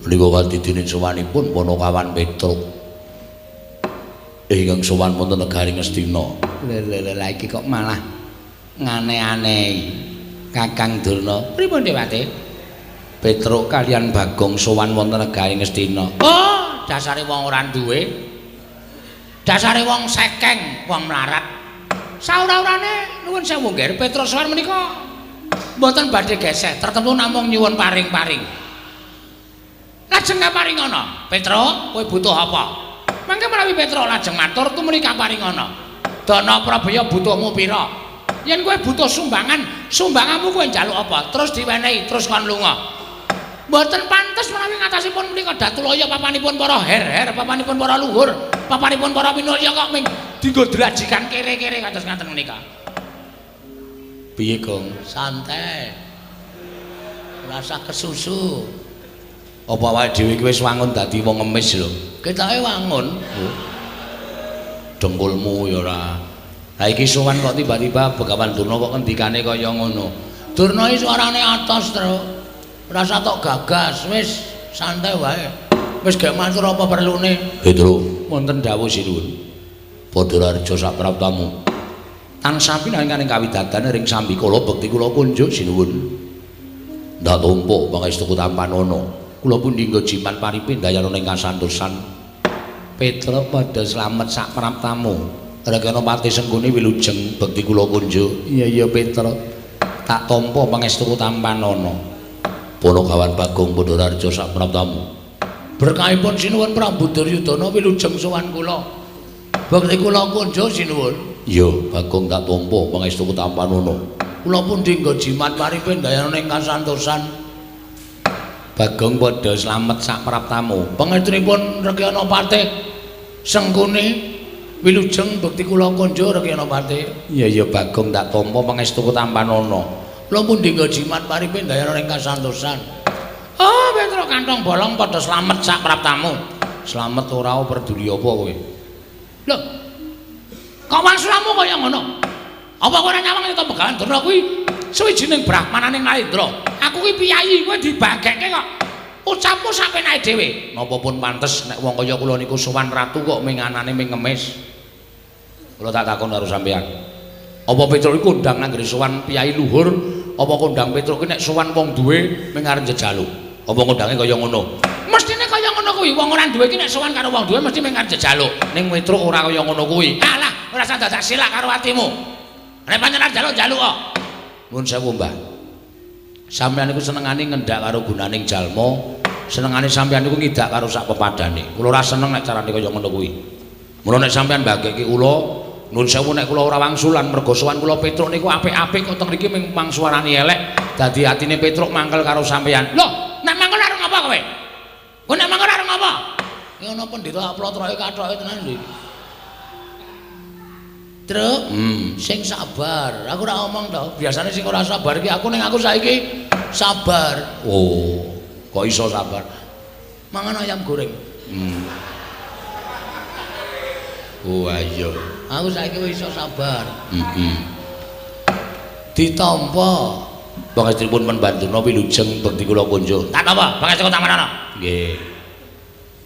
Menika kadidine sowanipun Panakawan Petruk. Ingkang sowan wonten negari Ngastina. Lha lha lha iki kok malah ngane-anehi. Kakang Durna. Pripun Dewate? Petruk kalian Bagong sowan wonten negari Ngastina. Oh, dasare wong ora duwe. Dasare wong sekeng, wong mlarat. Saura-urane nuwun sewu nggih, Petruk sowan menika mboten badhe geseh, tertentu namung nyuwun paring-paring. Lajeng kaparingana. Petruk, kowe butuh apa? Mangke menawi Petruk lajeng matur tumuli kaparingana. Dana Prabaya butuhmu pira? Yen kowe butuh sumbangan, sumbanganmu kowe njaluk apa? Terus diwenehi, terus kon lunga. Mboten pantes menawi ngatasipun menika Datulaya papanipun para her-her, papanipun para luhur, papanipun para minulya kok ming dienggo drajikan kere-kere kados ngaten menika. Piye, Gong? Santai. Rasa kesusu. Apa awake dhewe iki wis wangun dadi wong ngemis lho? Ketoke wangun. Dengkulmu ya ora. Lah iki sowan kok tiba-tiba Begawan Durna kok ngendikane kaya ngono. Durna iki suarane atos, Truk. Rasa tok gagas, wis santai wae. Wis gek matur apa perlune? Petruk, wonten dawuh sinuwun. Padha raja sapraptamu. Tansah pinangan kawidadan ring sambikala bekti kula kunjuk sinuwun. Ndak tampa pangestuku tampanana. Kula pundi nggo jimat paripe ndayana ing kasantosan. Petruk padha slamet sak praptamu. Rekana pati Sengkuni wilujeng bekti kula kunjuk. Iya iya Petruk. Tak tampa pangestuku tampanana. Panakawan Bagong Pandharaharja sak praptamu. Berkahipun sinuwun Prabu Duryudana wilujeng sowan kula. Bekti kula kunjuk sinuwun. Iya, Bagong tak tampa pangestuku tampanana. Kula pundi nggo jimat paripe ndayana ing kasantosan. Bagong padha slamet sak praptamu. Pangestunipun Rekyana Patih Sengkuni wilujeng bekti kula kunjuk Rekyana Patih. Iya iya Bagong tak tampa pangestuku tampanana. Kula pundi nggo jimat paripe ndayana ing kasantosan. Oh, Petruk kantong bolong padha slamet sak praptamu. Slamet ora peduli apa kowe? Lho. Kok wangsulamu kaya ngono? Apa kowe ora nyawang yen Begawan Durna kuwi suwijining brahmananing Narendra? Aku kuwi piyayi, kowe dibagekke kok. Ucapmu sak penake dhewe. Napa pun pantes nek wong kaya kula niku sowan ratu kok ming anane ming ngemis. Kula tak takon karo sampeyan. Apa Petruk iku kondang anggere sowan piyayi luhur, apa kondang Petruk ki nek sowan wong duwe ming arep njejaluk? Apa kondange kaya ngono? Mestine kaya ngono kuwi, wong ora duwe iki nek sowan karo wong duwe mesti ming arep njejaluk. Ning Petruk ora kaya ngono kuwi. Alah, ora usah dadak silak karo atimu. Nek pancen arep njaluk njaluk kok. Nuwun sewu, Mbah. Sampeyan niku senengane ngendak karo gunaning jalma, senengane sampeyan niku ngidak karo sak pepadane. Kula ora seneng nek carane kaya ngono kuwi. Mula nek sampeyan mbagekke kula, nuwun sewu nek kula ora wangsulan mergo sowan kula Petruk niku apik-apik kok teng mriki ming mangsuarani elek, dadi atine Petruk mangkel karo sampeyan. Lho, nek mangkel arep ngapa kowe? Kowe nek mangkel arep ngapa? Iki ana pendhita plotroke kathoke tenan lho iki. Truk, sing sabar. Aku ora omong to. Biasane sing ora sabar iki aku, ning aku saiki sabar. Oh, kok iso sabar? Mangan ayam goreng. Oh, iya. Aku saiki wis iso sabar. Heeh. Ditampa. Pangestunipun Pendurna wilujeng bekti kula kunjuk. Tak apa, pangestu tampanana. Nggih.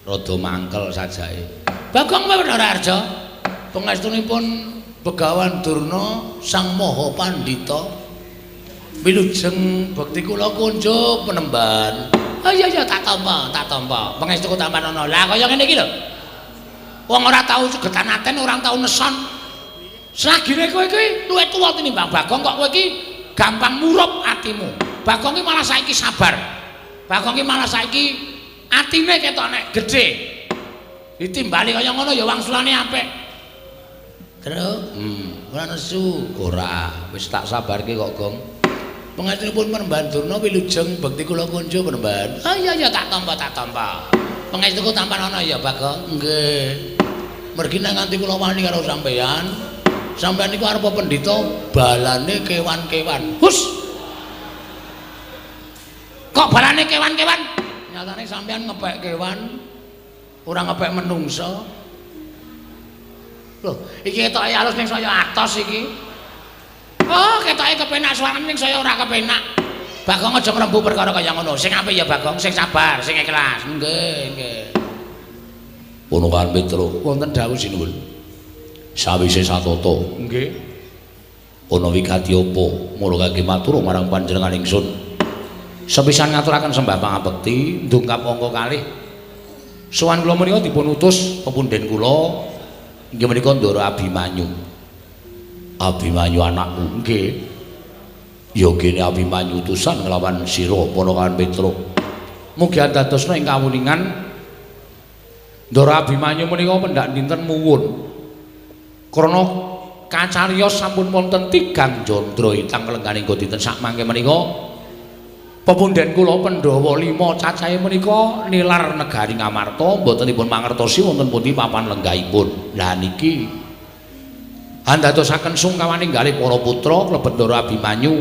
Rada mangkel sajake. Bagong Pandharaharja. Pangestunipun Begawan Durna Sang Maha Pandhita. Wilujeng bekti kula kunjuk penemban. Oh iya iya tak tampa, tak tampa. Pangestuku tampanana. Lah kaya ngene iki lho. Wong ora tau cegetan aten, ora tau neson. Selagine kowe iki luwih tuwa tinimbang Bagong kok kowe iki gampang murup atimu. Bagong iki malah saiki sabar. Bagong iki malah saiki atine ketok nek gedhe. Ditimbali kaya ngono ya wangsulane apik. Truk, ora nesu. Ora, wis tak sabarke kok, Gong. Pangestunipun Penemban Durna wilujeng bekti kula kunjuk Penemban. Oh iya iya tak tampa, tak tampa. Pangestuku tampanana ya, Bagong. Nggih. Mergi nek nganti kula wani karo sampeyan, sampeyan niku arep pendhita balane kewan-kewan. Hus. Kok balane kewan-kewan? Nyatane sampeyan ngepek kewan, ora ngepek menungsa. Loh, iki ketoke alus ning saya atos iki. Oh, ketoke kepenak suarane ning saya ora kepenak. Bagong aja ngrembug perkara kaya ngono. Sing apik ya Bagong, sing sabar, sing ikhlas. Nggih, nggih. Ponokan Petro, wonten dawuh sinuwun. Sawise satata. Nggih. Ana wigati apa mula kangge matur marang panjenengan ingsun. Sepisan ngaturaken sembah pangabekti ndungkap angka kalih. Sowan kula menika dipun utus pepundhen kula inggih menika Ndara Abimanyu. Abimanyu anakku. Nggih. Ya kene Abimanyu utusan nglawan sira Ponokan Petro. Mugi andadosna ing kawuningan Ndara Abimanyu menika pendak dinten muwun. Krana kacariyos sampun wonten tigang jandra itang lengganing dinten sakmangke menika pepundhen kula Pandhawa 5 cacahe menika nilar negari Ngamarta mboten dipun mangertosi wonten pundi papan lenggahipun. Lah niki andadosaken sungkawaning galih para putra klebet Ndara Abimanyu.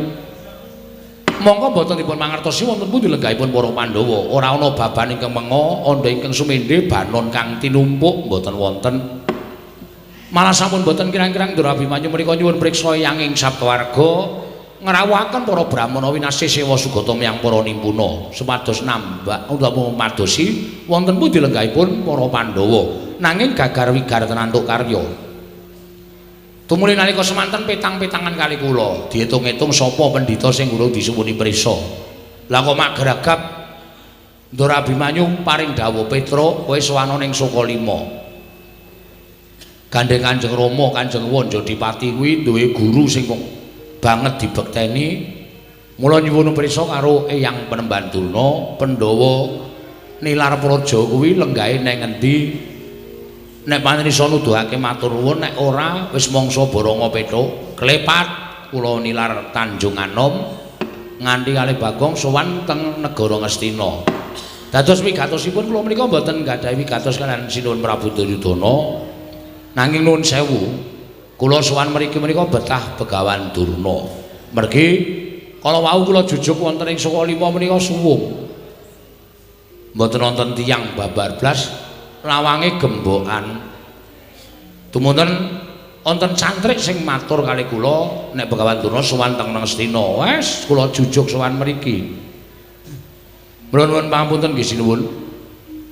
Mongko mboten dipun mangertosi wonten pundi lenggahipun para Pandhawa. Ora ana baban ingkang menga, andha ingkang sumendhe, banon kang tinumpuk mboten wonten. Malah sampun mboten kirang-kirang Ndara Abimanyu menika nyuwun priksa eyang ing sabawarga ngrawuhaken para brahmana winasih sewa sugata miyang para nimpuna supados nambah utawa madosi wonten pundi lenggahipun para Pandhawa. Nanging gagar wigar tenantuk karya. Tumuli nalika semanten petang-petangan kali kula diitung-itung sapa pendhita sing urung disuwuni prisa. Lah kok mak geragap Ndara Abimanyu paring dawuh, Petro kowe sowana ning Sukalima. Gandeng Kanjeng Rama, Kanjeng Wanjadipati kuwi duwe guru sing banget dibekteni. Mula nyuwun prisa karo Eyang Penemban Durna, Pandhawa nilar praja kuwi lenggahe nang ngendi? Nek pancen iso nuduhake matur nuwun, nek ora wis mangsa boronga petuk klepat kula nilar Tanjung Anom nganti kalih Bagong sowan teng negara Ngastina. Dados wigatosipun kula menika mboten nggadahi wigatos kaliyan Sinuwun Prabu Duryudana. Nanging nuwun sewu, kula sowan mriki menika betah Begawan Durna. Mergi kala wau kula jujuk wonten ing Sukalima menika suwung. Mboten wonten tiyang babar blas, lawange gembokan. Tumunten wonten cantrik sing matur kali kula nek Begawan Durna sowan teng Ngastina. Wes kula jujuk sowan mriki. Mula nuwun pangapunten nggih sinuwun.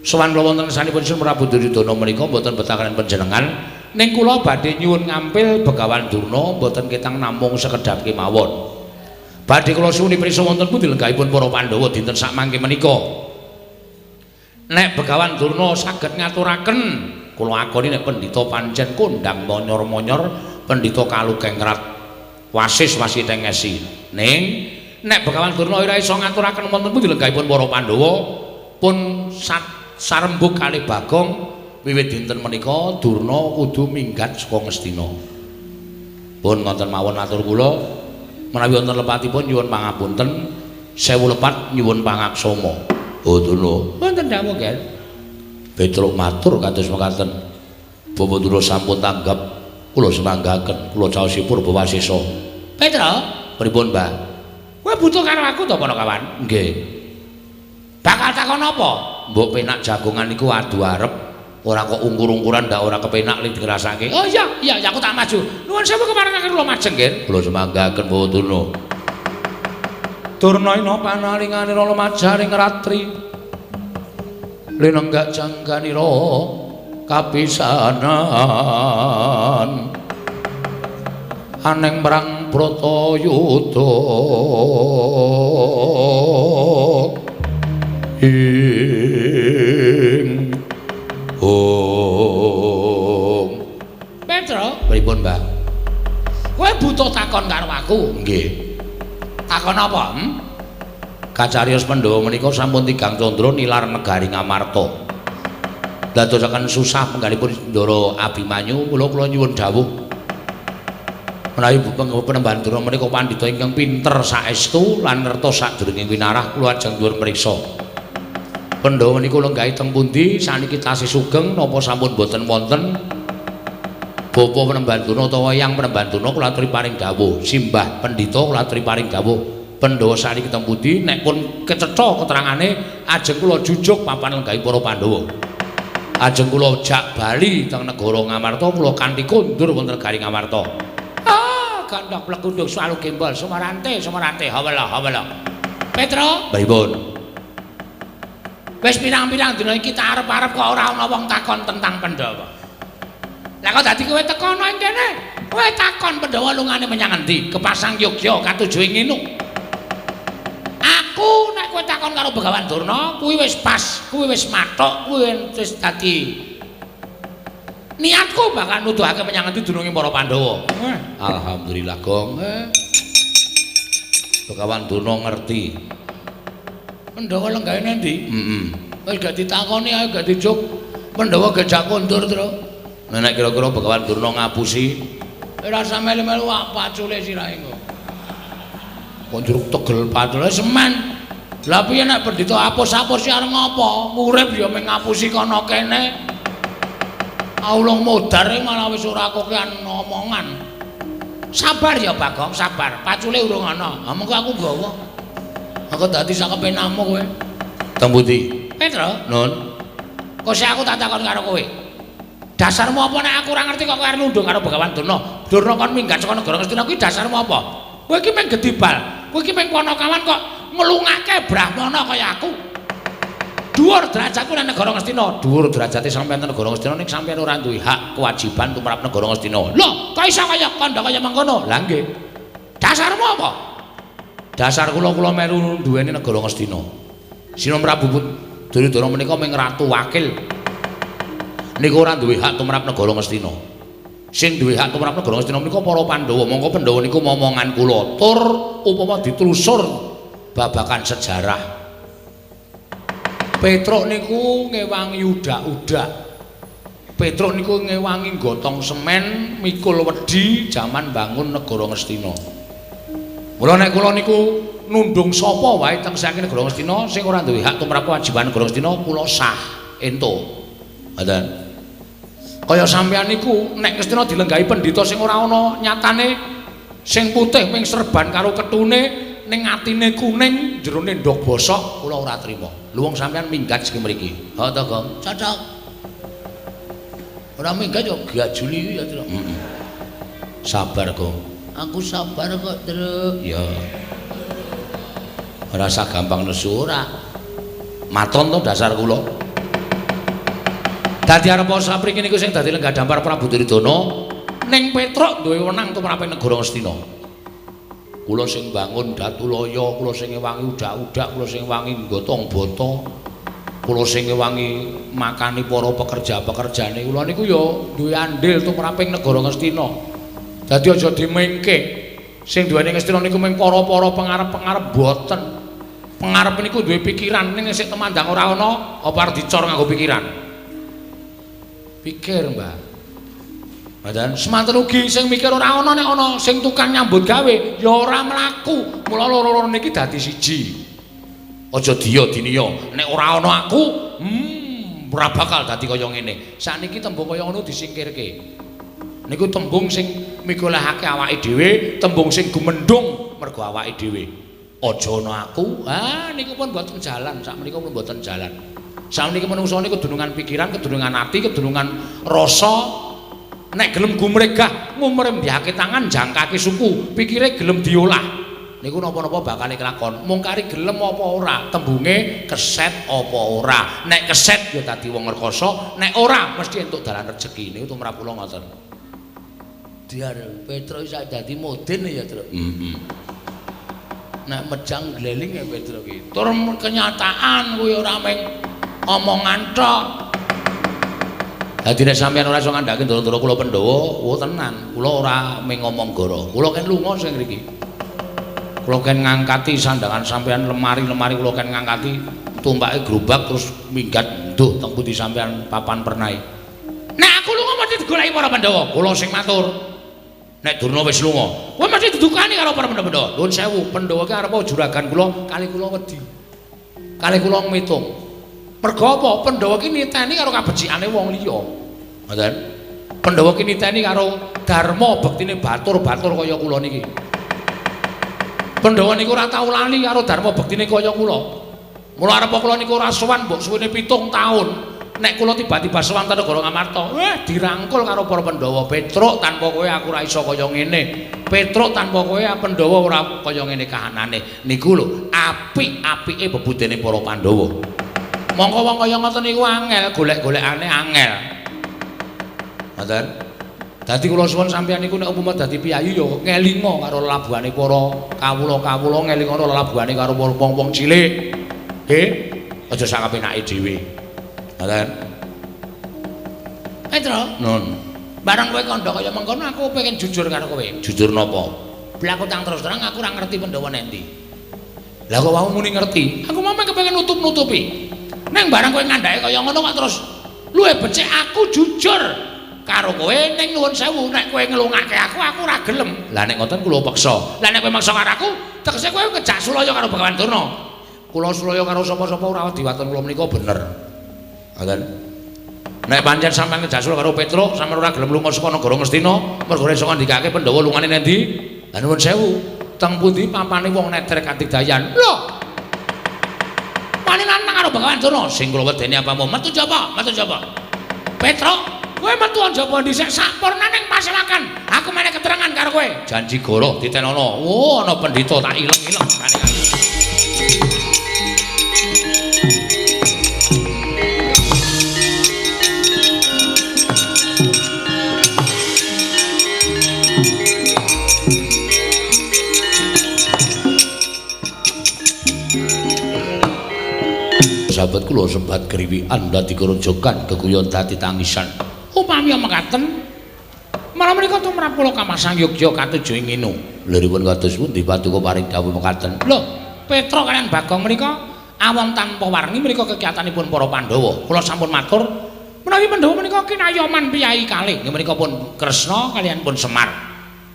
Sowan kula wonten sanipun Sinuwun Prabu Duryudana menika mboten betah kaliyan panjenengan. Ning kula badhe nyuwun ngampil Begawan Durna mboten ketang namung sekedhap kemawon. Badhe kula suwuni prisa wonten pundi lenggahipun para Pandhawa dinten sakmangke menika. Nek Begawan Durna saged ngaturaken, kula akoni nek pendhita pancen kondhang monyor-monyor, pendhita kalukengrat wasis wasitengesi. Ning nek Begawan Durna ora iso ngaturaken wonten pundi lenggahipun para Pandhawa, pun sarembug kalih Bagong wiwit dinten menika Durna kudu minggat saka Ngastina. Pun ngoten mawon atur kula, menawi wonten lepatipun nyuwun pangapunten, sewu lepat nyuwun pangaksama. Oh Durna, wonten dawuh nggih. Petruk matur kados mekaten. Bapak Durna sampun tanggap, kula semanggaken, kula caosipun Purba Wasesa. Petro, pripun, Mbah? Kowe butuh karo aku to, Panakawan? Nggih. Bakal takon apa? Mbok penak jagongan iku adu arep, ora kok ungkur-ungkuran ndak ora kepenak li dirasake. Oh iya, iya, aku tak maju. Nuwun sewu keparengaken kula majeng nggih. Kula semanggaken Bapak Durna. Durna ina panalinganira lumajaring ratri. Linenggak jangganira kapisanan. Aneng marang Bratayuda. Ing Om. Petro, pripun, Mbah? Kowe butuh takon karo aku? Nggih. Takon apa? Kacariyos Pandhawa menika sampun tigang candra nilar negari Ngamarta. Dadosaken susah penggalipun Ndara Abimanyu, mula kula nyuwun dawuh. Menawi Penemban Durna menika pandhita ingkang pinter saestu lan ngertos sadurunge winarah, kula ajeng nyuwun priksa. Pandhawa niku lenggahi teng pundi saniki tasih sugeng napa sampun boten wonten? Bapa Penemban Durna utawa Eyang Penemban Durna kula aturi paring dawuh, simbah pendhita kula aturi paring dawuh. Pandhawa saniki teng pundi? Nek pun kecetha keterangane ajeng kula jujuk papan lenggahi para Pandhawa. Ajeng kula jak bali teng negara Ngamarta, kula kanthi kondur wonten negari Ngamarta. Ah, gandhok plegundhuk swalu gembol sumarante sumarante hawala hawala. Petro, Pripun? Wis pirang-pirang dina iki tak arep-arep kok ora ana wong takon tentang Pandhawa. Lah kok dadi kowe teko ana ing kene? Kowe takon Pandhawa lungane menyang endi? Kepasang Yogya katuju ing Nginuk. Aku nek kowe takon karo Begawan Durna, kuwi wis pas, kuwi wis mathuk, kuwi wis dadi niatku bakal nuduhake menyang endi dununge para Pandhawa. Alhamdulillah, Gong. Begawan Durna ngerti. Pandhawa lenggahe endi? Heeh. Wis gak ditakoni ae gak dijuk. Pandhawa gejak kondur, Tru. Nek kira-kira Begawan Durna ngapusi, ora usah melu-melu pacule sirahe engko. Kok njuruk tegel pacule semen. Lah piye nek pendhita apus-apus arep ngopo? Urip ya mung ngapusi kono kene. Aulung modar malah wis ora kokean omongan. Sabar ya Bagong, sabar. Pacule urung ana. Ha mengko aku nggawa. Aku dadi sakepenamu kowe. Teng pundi? Petro, Nun. Kok sik aku tak takon karo kowe. Dasarmu apa nek aku ora ngerti kok kowe arep nunduk karo Begawan Durna? Durna kon minggat saka negara Ngastina kuwi dasarmu apa? Kowe iki mung gedibal. Kowe iki mung panakawan kok nglungake brahmana kaya aku. Dhuwur derajatku nang negara Ngastina, dhuwur derajate sampeyan nang negara Ngastina ning sampeyan ora duwe hak kewajiban tumrap negara Ngastina. Lho, kok iso kaya kandha kaya mengkono? Lah nggih. Dasarmu apa? Dasar kula kula melu duweni negara Ngastina. Sina Prabu Duryudana menika mung ratu wakil. Niku ora duwe hak tumrap negara Ngastina. Sing duwe hak tumrap negara Ngastina menika para Pandhawa. Mongko Pandhawa niku momongan kula. Tur upama ditelusur babakan sejarah. Petruk niku ngewangi udak-udak. Petruk niku ngewangi gotong semen, mikul wedi jaman bangun negara Ngastina. Mula nek kula niku nundung sapa wae teng saking negara Ngastina sing ora duwe hak tumrap kewajiban negara Ngastina kula sah entuk. Ngoten. Kaya sampeyan niku nek Ngastina dilenggahi pendhita sing ora ana nyatane sing putih ming serban karo ketune ning atine kuning jerone ndog bosok kula ora trima. Lho wong sampeyan minggat sing mriki. Ha to, Gong? Cocok. Ora minggat yo gajuli ya, Tru. Heeh. Sabar, Gong. Aku sabar kok, Tru. Ya. Ora usah gampang nesu ora. Maton to dasar kula. Dadi arep sapriki niku sing dadi lenggah dampar Prabu Duryudana ning Petruk duwe wenang tumrap negara Ngastina. Kula sing bangun Datulaya, kula sing ngewangi udak-udak, kula sing ngewangi gotong bata, kula sing ngewangi makani para pekerja-pekerjane. Kula niku ya duwe andil tumraping negara Ngastina. Dadi aja dimengke. Sing duweni Ngastina niku mung para-para pengarep-pengarep boten. Pengarep niku duwe pikiran ning sik temandang ora ana, apa arep dicor nganggo pikiran? Pikir, Mbah. Ngoten, semanten ugi sing mikir ora ana nek ana sing tukang nyambut gawe ya ora mlaku. Mula loro-loro niki dadi siji. Aja diya diniya, nek ora ana aku, ora bakal dadi kaya ngene. Sakniki tembung kaya ngono disingkirke. Niku tembung sing migolehake awake dhewe, tembung sing gumendhung mergo awake dhewe. Aja ana aku, ah niku pun mboten jalan, sakmenika pun mboten jalan. Sakmeniki manungsa niku kedunungan pikiran, kedunungan ati, kedunungan rasa. Nek gelem gumregah, ngumrembyake tangan, jangkake suku, pikire gelem diolah. Niku napa-napa bakal kelakon. Mung kari gelem apa ora, tembunge keset apa ora. Nek keset ya dadi wong rekasa, nek ora mesti entuk dalan rejeki. Niku tumrap kula ngoten. Diar Petro iso dadi modin ya, Tru. Heeh. Nek mejang gleling ya Petro ki. Tur kenyataan kuwi ora mung omongan tok. Dadi nek sampeyan ora iso ngandhake ndara-ndara kula Pandhawa, wo tenan, kula ora mung ngomong goro. Kula ken lunga sing ngriki. Kula ken ngangkati sandangan sampeyan lemari-lemari kula ken ngangkati tumpake gerobak terus minggat nduh teng pundi sampeyan papan pernahe. Nek aku lunga mesti digoleki para Pandhawa. Kula sing matur. Nek Durna wis lunga, kowe mesti didukani karo para Pandhawa. Nuwun sewu, Pandhawa ki arep juragan kula kali kula wedi. Kali kula ngitung. Mergo apa? Pandhawa ki niteni karo kabecikane wong liya. Ngoten. Pandhawa ki niteni karo dharma bektine batur-batur kaya kula niki. Pandhawa niku ora tau lali karo dharma bektine kaya kula. Mula arep kula niku ora sowan mbok suwene 7 taun. Nek kula tiba-tiba sowan ten negara Ngamarta, dirangkul karo para Pandhawa. Petruk tanpa kowe aku ora iso kaya ngene. Petruk tanpa kowe Pandhawa ora kaya ngene kahanane. Niku lho apik-apike bebudene para Pandhawa. Mongko wong kaya ngoten niku angel, golek-golekane angel. Ngoten. Dadi kula suwun sampeyan niku nek umpama dadi piyayi ya ngelinga karo lelabuhane para kawula-kawula, ngelinga karo lelabuhane karo wong-wong cilik. Nggih, aja sak kepenake dhewe. Ngoten. Petro, Nun. Bareng kowe kandha kaya mengkono aku pengen jujur karo kowe. Jujur napa? Blaku tang terus terang aku ora ngerti Pandhawa nendi. Lah kok wau muni ngerti? Aku mau kepengin nutup-nutupi. Neng bareng kowe ngandhake kaya ngono kok terus luwih becik aku jujur karo kowe ning nuwun sewu nek kowe ngelungake aku ora gelem. Lah nek ngoten kula peksa. Lah nek kowe maksa karo aku, tegese kowe kejak sulaya karo Bagawan Durna. Kula sulaya karo sapa-sapa ora wedi waton kula menika bener. Ngoten. Nek pancen sampeyan kejak sulaya karo Petruk, sampeyan ora gelem lunga saka negara Ngastina, mergo iso ngandikake Pandhawa lungane nendi? Lah nuwun sewu, teng pundi papane wong netrek kadigdayan? Lho. Wani nantang karo Bagawan Durna, sing kula wedeni apamu? Metu jaba, metu jaba. Petruk, kowe metu njaba dhisik sampurna ning pasewakan. Aku meneh keterangan karo kowe. Janji goro ditenono. Oh, ana pendhita tak ileng-ileng kane. Sahabat kula sebat kriwikan dadi kerojokan keguyon dadi tangisan. Upami mekaten marang menika tumrap kula kamasang yogya katuju ing nginu. Liripun kados pundi paduka paring dawuh mekaten? Lho, Petruk kaliyan Bagong menika awon tanpa warni menika kegiatanipun para Pandhawa. Kula sampun matur menawi Pandhawa menika kinayoman piyayi kalih. Nggih menika pun Kresna kaliyan pun Semar.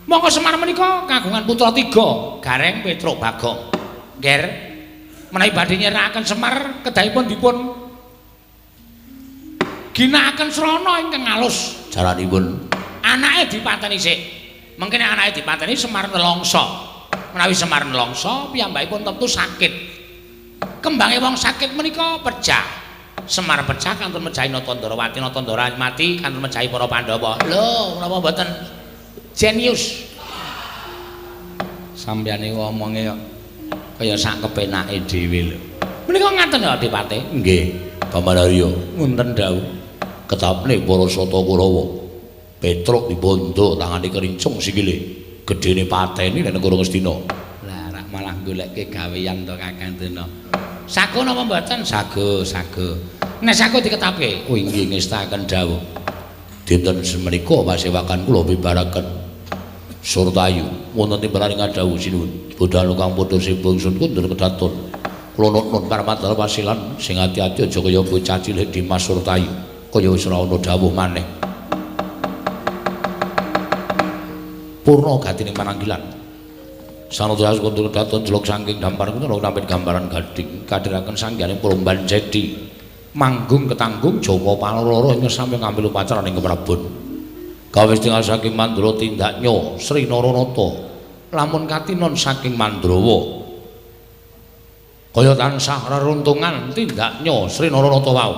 Mongko Semar menika kagungan putra 3, Gareng, Petruk, Bagong. Ngger, menawi badhe nyerakaken Semar kedahipun dipun ginakaken srana ingkang alus. Jaranipun anake dipateni sik. Mengke nek anake dipateni Semar nelongso. Menawi Semar nelongso piyambakipun tentu sakit. Kembange wong sakit menika pecah. Semar pecah kantun mejahi Natandarawati, Natandara mati kantun mejahi para Pandhawa. Lho, menapa mboten jenius? Sampeyan niku omonge kok kaya sak kepenake dhewe lho. Menika ngaten ya Adipati? Nggih, Paman Arya, ngunten dawuh. Ketapne para Sata Kurawa. Petruk dibondo tangane kerincung sikile. Gedene pateni nek negara Ngastina. Lah rak malah golekke gawean to Kakang Dena. Sago napa mboten? Sago, sago. Nek sago diketapke. Oh inggih ngestaken dawuh. Dinten semenika pasewakan kula bibaraken Surtayu wonten timbalan ing dawuh sinuwun. Bodhal kang padha sibung sun kundur kedaton. Kula nuwun parmadal wasilan sing ati-ati aja kaya bocah cilik Dimas Surtayu. Kaya wis ora ana dawuh maneh. Purna gatining pananggilan. Sanadya kundur kedaton jelok saking dampar kula nampik gambaran gading kadhiraken sanggyaning Promban Jedi. Manggung ketanggung Joko Paloro ing sampe ngambil upacara ing Keprabon. Gawe tinggal saking Mandra tindaknya Sri Naranata lamun katinon saking Mandrawa. Kaya tansah reruntungan tindaknya Sri Naranata wau.